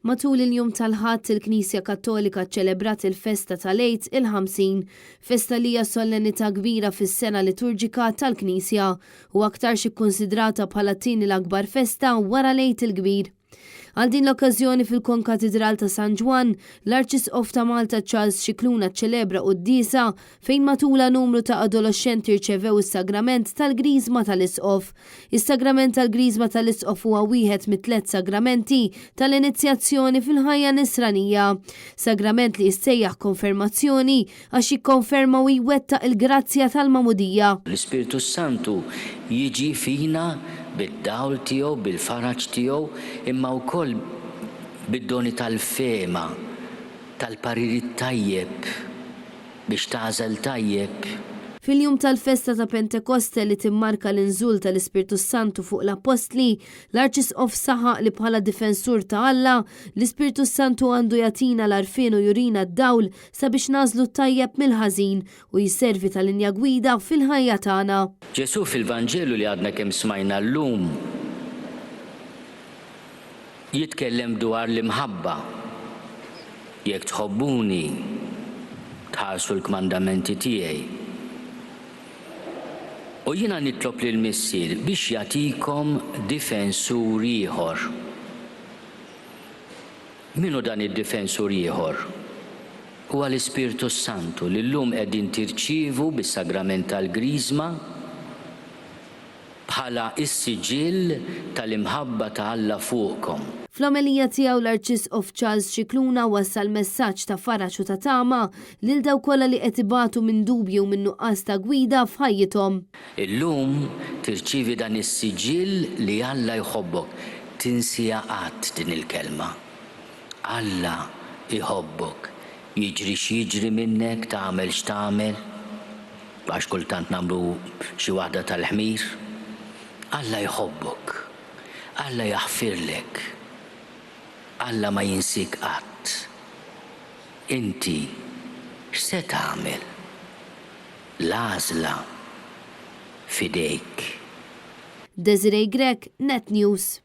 Matul il-jum tal-Ħadd, il-Knisja Kattolika ċċelebrat il-festa tal-Għid il-50, festa li hija solennità kbira fis-sena liturġika tal-Knisja u aktarx ikkunsidrata bħala t-tieni l-akbar festa wara l-Għid il-Kbir. Għal din l-okkażjoni fil-Konkatidral ta' San Ġwann, l-Arċisqof ta' Malta Charles Scicluna ċċelebra quddiesa fejn matulha numru ta' adoloxxenti rċevew is-sagrament tal-Griżma tal-Isqof. Is-sagrament tal-Griżma tal-Isqof huwa wieħed mit-tlett sagramenti tal-inizjazzjoni fil-ħajja nisranija. Sagrament li jissejjaħ konfermazzjoni għax jikkonferma u jwettaq il-grazzja tal-magħmudija. L-Ispirtu s-Santu jiġi fina bid-dawl tiegħu, bil-faraġ tiegħu, imma wkoll bid-doni tal-fehma, tal-parir it-tajjeb biex tagħżel tajjeb. Fil-jum tal-festa ta' Pentekoste li timmarka l-inżul tal-Ispirtu s-Santu fuq l-Appostli, l-Arċisqof saħaq li bħala difensur ta' Alla, l-Ispirtu s-Santu għandu jagħtina l-għarfien u jurina d-dawl sabiex nagħżlu t-tajjeb mill-ħażin u jservi ta' linja gwida fil-ħajja tagħna. Ġesù fil-Vanġelu li għadna kemm smajna llum jitkellem dwar l-imħabba. Jekk tħobbuni, tħarsu l-kmandamenti tiegħi. U jiena nitlob lill-Missier biex jagħtikom difensur ieħor. Min hu dan id-difensur ieħor? Huwa l-Ispirtu s-Santu li llum qegħdin tirċievu bis-sagrament tal-Griżma bħala s-siġill tal-imħabba ta' Alla fuqkom. Fl-omelija tiegħu l-Arċisqof Charles Scicluna wassal messaġġ ta' faraġ u ta' tama lil dawk kollha li qed ibatu minn dubji u minn nuqqas ta' gwida f'ħajjithom. Illum tirċievi dan is-siġill li Alla jħobbok. Tinsiha qatt din il-kelma. Alla jħobbok. Jiġri x'jiġri minnek, tagħmel x'tagħmel, għax kultant nagħmlu xi waħda tal-ħmir, Alla jħobbok. Alla jaħfirlek. Alla ma jinsiek qatt. Inti x'se tagħmel? L-għażla f'idejk. Desiree Grech, Net News.